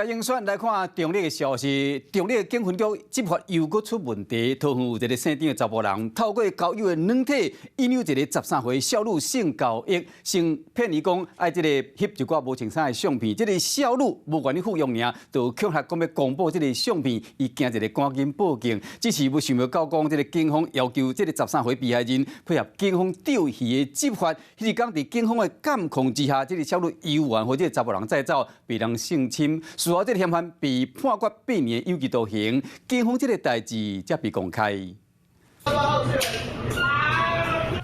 英選來看中壢的消息，中壢警分局執法又閣出問題，桃園有一個姓張的查埔人，透過交友的軟體引誘一個13歲少女性交易，先騙伊講愛這個翕一寡無穿衫的相片，這個少女無願意赴約爾，就恐嚇講欲公布這個相片，伊驚一個趕緊報警，只是無想欲到講這個警方要求這個十三歲被害人配合警方釣魚的執法，彼一工佇警方的監控之下，這個少女猶原予這個查埔人載走，被人性侵。事後，這個嫌犯被判決8年有期徒刑，警方這個代誌才被公開。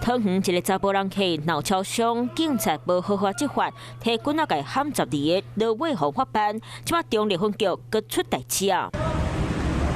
桃園一個查埔人去腦超傷，警察無好好執法，提棍仔共砍12个，落尾予法辦，這擺中壢分局閣出代誌啊！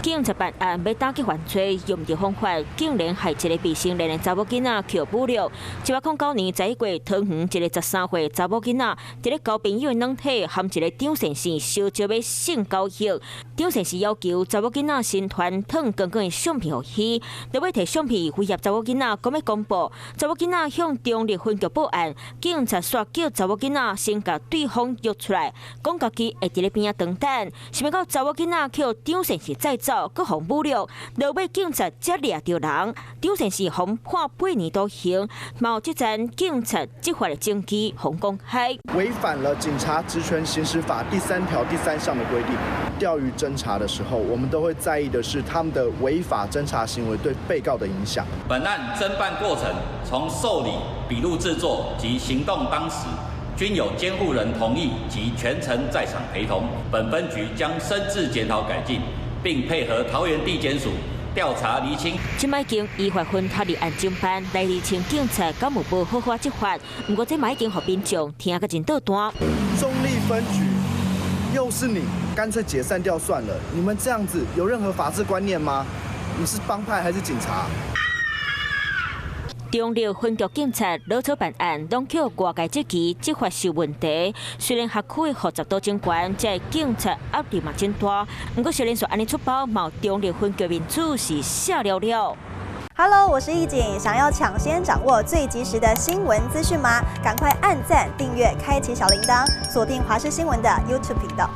警察辦案欲打擊犯罪，用著方法，竟然害一個未成年的查某囡仔予侮辱。109年11月，桃園一個13歲查某囡仔，佇咧交朋友的軟體，和一個張先生相招欲性交易。張先生要求查某囡仔先傳脫光光的相片予伊，落尾提相片威脅查某囡仔，講欲公布。查某囡仔向中壢分局報案，警察煞叫查某囡仔先共對方約出來，講家己會佇咧邊仔等等。想欲到查某囡仔予張先生載走，閣予侮辱，落尾警察才掠著人，張先生予判8年徒刑。嘛有這層警察執法的證據，予公開。違反了《警察職權行使法》第3條第3項的規定。釣魚偵查的時候，我們都會在意的是他們的違法偵查行為對被告的影響。本案偵辦過程從受理、筆錄製作及行動當時，均有監護人同意及全程在場陪同。本分局將深自檢討改進，並配合桃園地檢署調查釐清。這擺已經依法分託立案偵辦，來釐清警察敢有無好好執法。毋過這嘛已經予民眾聽甲真倒彈。中壢分局又是你，乾脆解散掉算了。你們這樣子有任何法治觀念嗎？你是幫派還是警察？中壢分局警察老早辦案，攏予外界質疑執法受問題。雖然轄區複雜度真懸，這警察壓力嘛真大。毋過，雖然說按呢出包，嘛中壢分局面子是卸了了。 Hello，我是易景，想要搶先掌握最及時的新聞資訊嗎？趕快按讚、訂閱、開啟小鈴鐺，鎖定華視新聞的 YouTube 頻道。